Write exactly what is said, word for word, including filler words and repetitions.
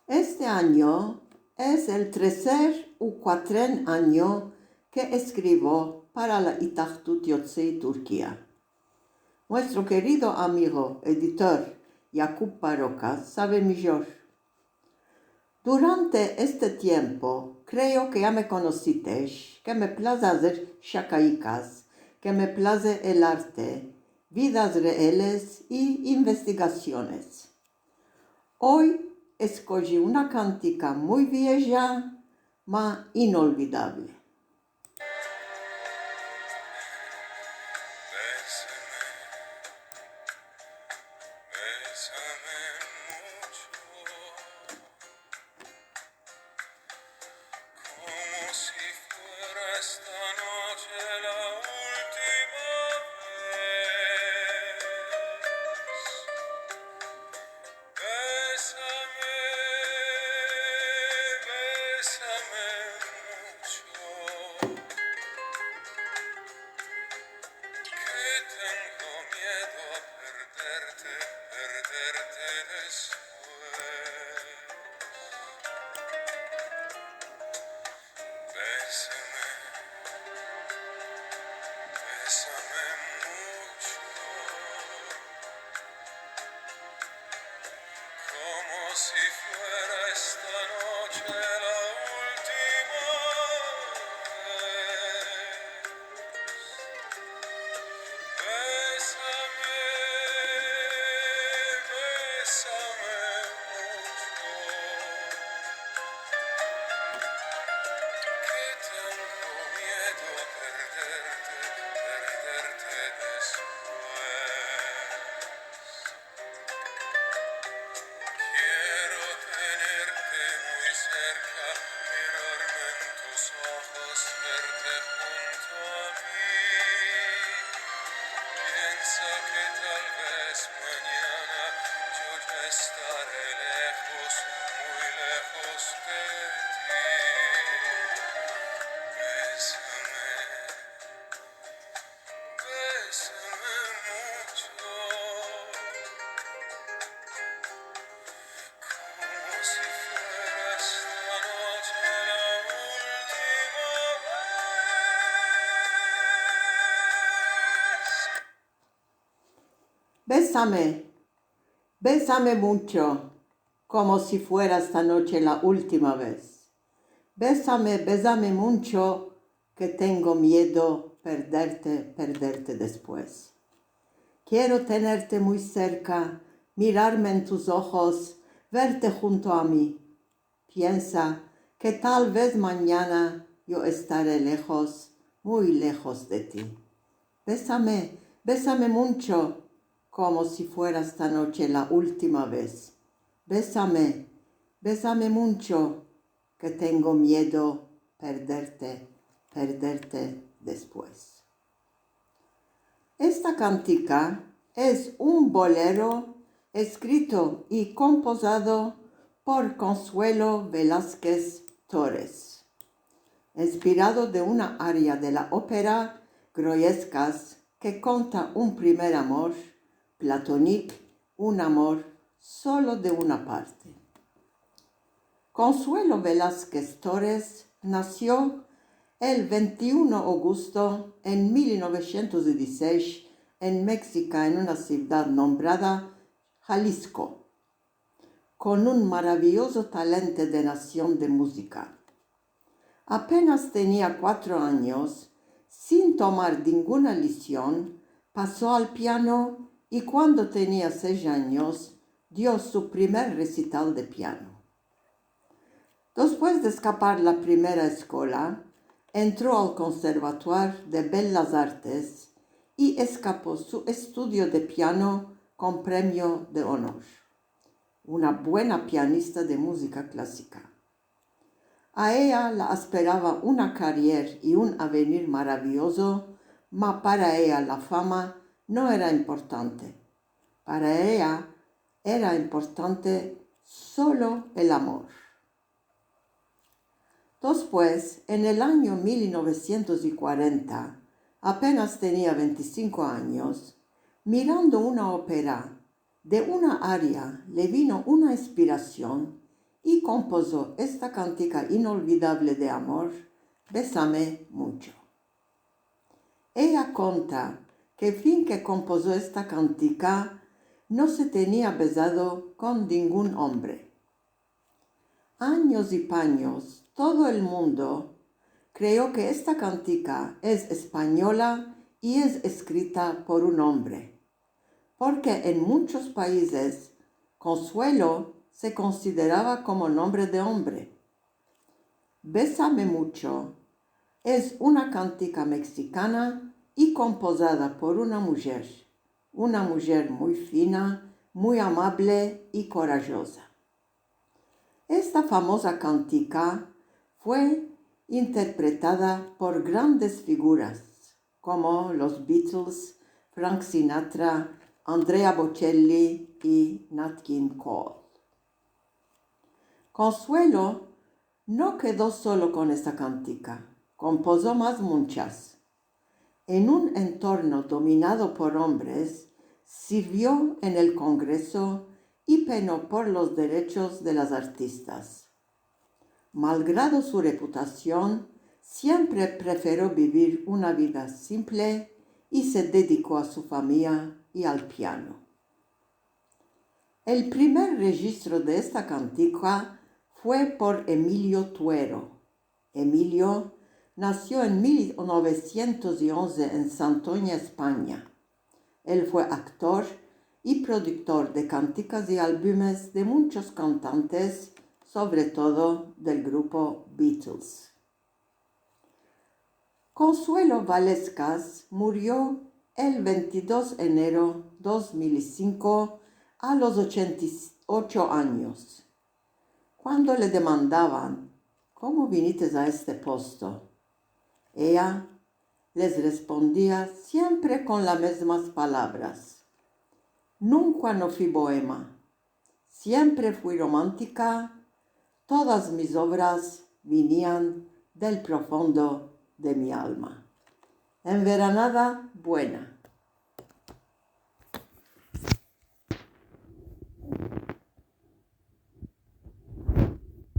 Este anyo es el treser u kuatren anyo ke eskrivo para la Itahdut Yotsei Turkia. Muestro kerido amigo editor Yakup Parokas save mijor. Durante este tiempo, kreo ke ya me konositesh, ke me plaze azer shakaikas, ke me plaze el arte, vidas reeles i investigasiones. Oy eskoji una kantika muy vieja, ma inolvidable. Besame, besame muncho, komo si fuera esta noche la ultima vez. Besame, besame muncho, ke tengo miedo a perderte, perderte despues. Besame, besame muncho, komo si fuera esta noche la ultima vez. Besame, besame muncho, ke tengo miedo a perderte, perderte despues. Kiero tenerte muy serka, mirarme en tus ojos, verte hunto a mi. Piensa ke tal vez manyana yo ya estare lejos, muy lejos de ti. Besame, besame muncho, komo si fuera esta noche la ultima vez. Besame, besame muncho, komo si fuera esta noche la ultima vez. Besame, besame muncho, ke tengo miedo perderte, perderte despues. Kiero tenerte muy serka, mirarme en tus ojos, verte hunto a mi. Piensa ke tal vez manyana yo estare lejos, muy lejos de ti. Besame, besame muncho, komo si fuera esta noche la ultima vez. Besame, besame muncho, ke tengo miedo perderte, perderte despues. Esta kantika es un bolero eskrito i kompozado por Consuelo Velázquez Torres, inspirado de una aria de la opera Groyescas ke konta un primer amor platonik, un amor solo de una parte. Consuelo Velázquez Torres nasio el vente i uno agosto en mil novesientos i dizisesh en Meksika, en una sivdad nombrada Jalisco, kon un maraviozo talento de nasion de muzika. Apenas tenia kuatro anyos, sin tomar dinguna lision, paso al piano i kuando tenia sesh anyos, dio su primer resital de piano. Despues de eskapar la primera eskola, entro al Konservatuar de Bellas Artes i eskapo su estudio de piano kon premio de onor. Una buena pianista de muzika klasika. A eya la asperava una kariera i un avenir maraviozo, ma para eya la fama no era importante. Para eya era importante solo el amor. Despues, en el anyo mil novesientos i kuarenta, apenas tenia vente i sinko anyos, mirando una opera de una aria le vino una inspirasion i kompozo esta kantika inolvidable de amor, Besame muncho. Eya konta ke fin ke kompozo esta kantika no se tenia bezado kon dingun ombre. Anyos i pa anyos, todo el mundo kreo ke esta kantika es espanyola i es eskrita por un ombre, porke en munchos paizes Konsuelo se konsiderava komo nombre de ombre. Besame muncho es una kantika meksikana i kompozada por una mujer, una mujer muy fina, muy amable i korajoza. Esta famoza kantika fue interpretada por grandes figuras komo los Beatles, Frank Sinatra, Andrea Bocelli i Nat King Cole. Konsuelo no kedo solo kon esta kantika, kompozo mas munchas. En un entorno dominado por ombres, sirvio en el Kongreso i peno por los derechos de las artistas. Malgrado su reputasion, siempre preferio bivir una vida simple i se dediko a su famiya i al piano. El primer rejistro de esta kantika fue por Emilio Tuero. Emilio nasio en mil novesientos i onze en Santoña, Espanya. El fue aktor i produktor de kantikas i albumes de munchos kantantes, sovre todo del grupo Beatles. Konsuelo Valeskas murio el ventidos enero dos mil i sinko a los ochenta i ocho anyos. Kuando le demandavan: "Komo vinites a este posto?", eya les respondia siempre kon las mizmas palavras: "Nunka no fui boema, siempre fui romantika, todas mis ovras vinian del profundo de mi alma". Enveranada buena.